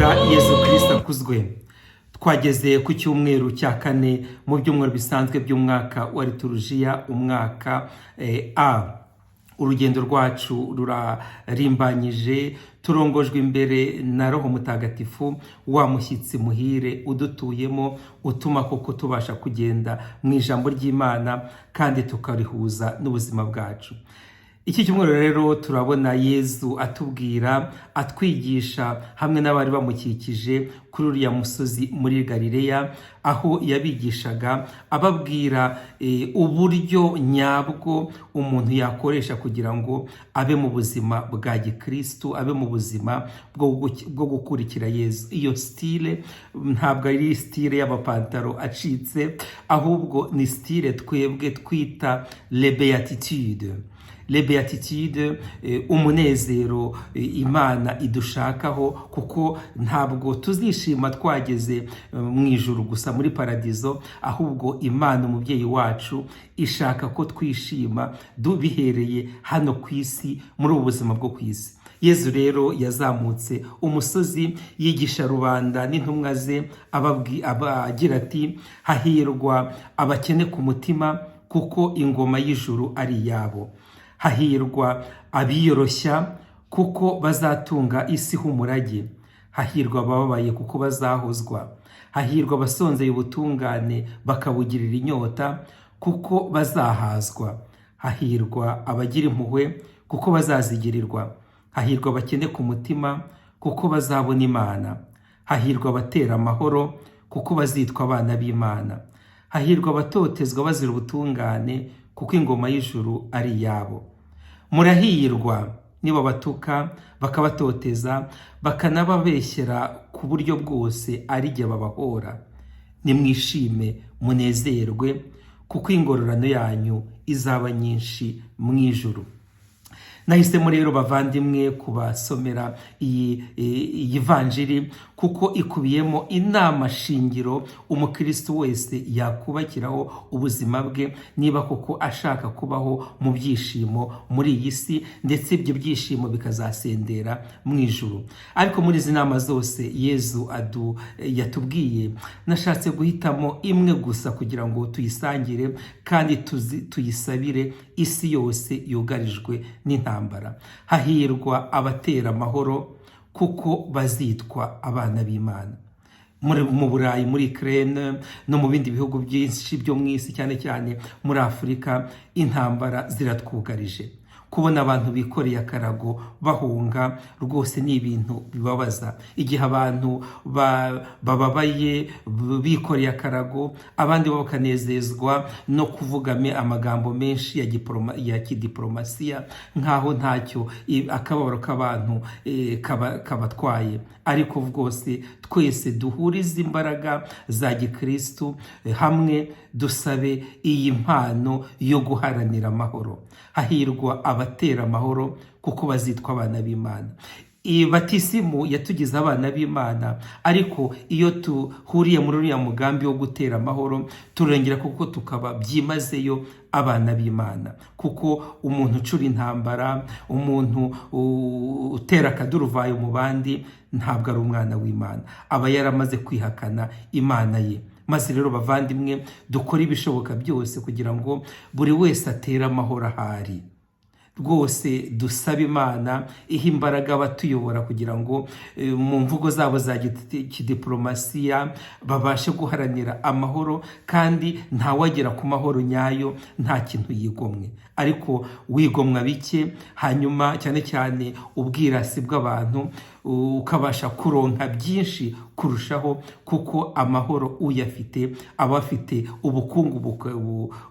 Data Yezu Kristo akuzwe. Twageze ku cyumweru cya kane mu byumweru bisanzwe by'umwaka wa liturujiya, umwaka A. Urugendo rwacu rurarimbanyije, turongojwe imbere na Roho Mutagatifu, wa mushyitsi muhire udutuyemo, utuma koko tubasha kugenda mu ijambo ry'Imana kandi tukarihuza n'ubuzima bwacu. Iki cyumweru rero turabona Yezu atubwira, atwigisha hamwe n'abari bamukikije kuri uriya musozi muri Galileya, aho yabigishaga ababwira uburyo nyabwo umuntu yakoresha kugira ngo abe mu buzima bwa gikristu, abe mu buzima bwo gukurikira Yezu. Iyo style ntabwo ari style y'amapantaro acitse, ahubwo ni style twebwe twita les béatitudes. Les béatitudes, umunezero Imana idushakaho, kuko ntabwo tuzishima twageze mu ijuru gusa, muri paradizo, ahubwo Imana umubyeyi wacu ishaka ko twishima bihereye hano ku isi, muri ubu buzima bwo ku isi. Yezu rero yazamutse umusozi, yigisha rubanda n'intumwa ze, agira ati: "Hahirwa abakene ku mutima, kuko ingoma y'ijuru ari iyabo. Hahirwa abiyoroshya, kuko bazatunga isi h'umurage. Hahirwa abababaye, kuko bazahozwa. Hahirwa abasonzeye ubutungane bakabugirira inyota, kuko bazahazwa. Hahirwa abagira impuhwe, kuko bazazigirirwa. Hahirwa abakene ku mutima, kuko bazabona Imana. Hahirwa abatera amahoro, kuko bazitwa abana b'Imana. Hahirwa abatotezwa bazira ubutungane, kuko ingoma y'ijuru ari iyabo. Murahirwa nibabatuka, bakabatoteza, bakanababeshyera ku buryo bwose ari jye babahora. Nimwishime munezerwe, kuko ingororano yanyu izaba nyinshi mu ijuru." Nahisemo rero, bavandimwe, kubasomera iyi vanjiri, kuko ikubiyemo inama shingiro umukristo wese yakubakiraho ubuzima bwe, niba koko ashaka kubaho mu byishimo muri iyi si, ndetse ibyo byishimo bikazasendera mu ijuru. Ariko muri izi nama zose Yezu yatubwiye, nashatse guhitamo imwe gusa kugira ngo tuyisangire kandi tuyisabire isi yose yugarijwe n'intambara. Hahirwa abatera amahoro, kuko bazitwa abana b'Imana. Mu Burayi, muri Ukraine no mu bindi bihugu byinshi byo mu isi, cyane cyane muri Afurika, intambara ziratwugarije. Kubona abantu bikoreye akarago bahunga rwose ni ibintu bibabaza. Igihe abantu bababaye bikoreye akarago, abandi bo bakanezezwa no kuvuga amagambo menshi ya kidiporomasiya, nk'aho ntacyo akababaro k'abantu kabatwaye. Ariko rwose twese duhurize imbaraga za gikristu hamwe, dusabe iyi mpano yo guharanira amahoro. Hahirwa abatera amahoro, kuko bazitwa abana b'Imana. Iyi batisimu yatugize abana b'Imana, ariko iyo tuhuriye muri uriya mugambi wo gutera amahoro, turengera kuko tukaba byimazeyo abana b'Imana. Kuko umuntu ucura intambara, umuntu utera akaduruvayo mu bandi, ntabwo ari umwana w'Imana, aba yaramaze kwihakana Imana ye. Maze rero, bavandimwe, dukore ibishoboka byose kugira ngo buri wese atere amahoro ahari. Rwose dusabe Imana iha imbaraga abatuyobora, kugira ngo mu mvugo zabo za kidiporomasiya babashe guharanira amahoro. Kandi ntawagera ku mahoro nyayo nta kintu yigomwe, ariko wigomwa bike, hanyuma cyane cyane ubwirasi bw'abantu, ukabasha kuronka byinshi kurushaho, kuko amahoro uyafite aba afite ubukungu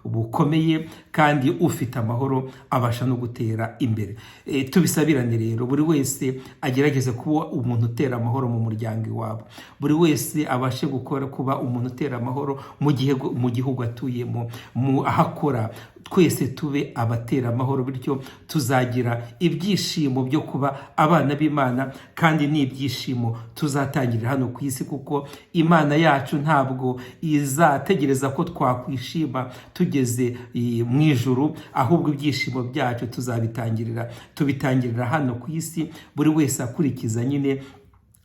bukomeye, kandi ufite amahoro abasha no gutera imbere. Tubisabirane rero, buri wese agerageze kuba umuntu utera amahoro mu muryango iwabo, buri wese abashe gukora kuba umuntu utera amahoro mu gihugu atuyemo, mu aho akora. Twese tube abatera amahoro, bityo tuzagira ibyishimo byo kuba abana b'Imana, kandi ni ibyishimo tuzatangirira hano ku isi, kuko Imana yacu ntabwo izategereza ko twakwishima tugeze mu ijuru, ahubwo ibyishimo byacu tubitangirira hano ku isi, buri wese akurikiza nyine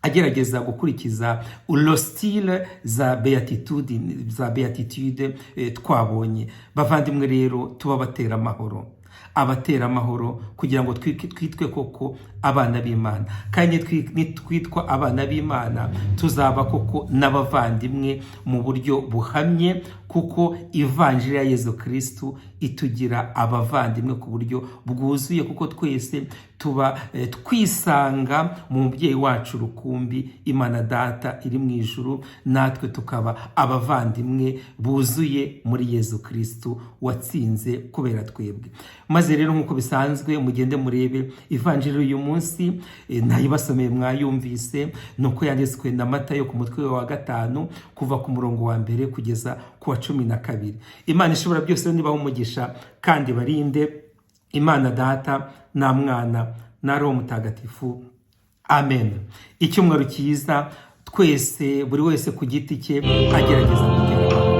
agerageza gukurikiza le style za béatitude twabonye. Bavandimwe rero, tuba batera amahoro, abatera amahoro, kugira ngo twitwe koko abana b'Imana. Kandi nitwitwa abana b'Imana, tuzaba koko n'abavandimwe mu buryo buhamye, kuko Ivanjiri ya Yezu Kirisitu itugira abavandimwe ku buryo bwuzuye, kuko twese tuba twisanga mu mubyeyi wacu rukumbi, Imana Data iri mu ijuru, natwe tukaba abavandimwe buzuye muri Yezu Kirisitu watsinze kubera twebwe. Maze rero, nk'uko bisanzwe, mugende murebe Ivanjiri uyu munsi. Nayibasomeye, mwayumvise, ni uko yanditswe na Matayo ku mutwe wa 5, kuva ku murongo wa 1 kugeza ku wa 12. Imana ishobora byose nibaha umugisha kandi barinde, Imana Data na Mwana na Roho Mutagatifu. Amen. Icyumweru cyiza twese, buri wese ku giti cye agerageza gutera.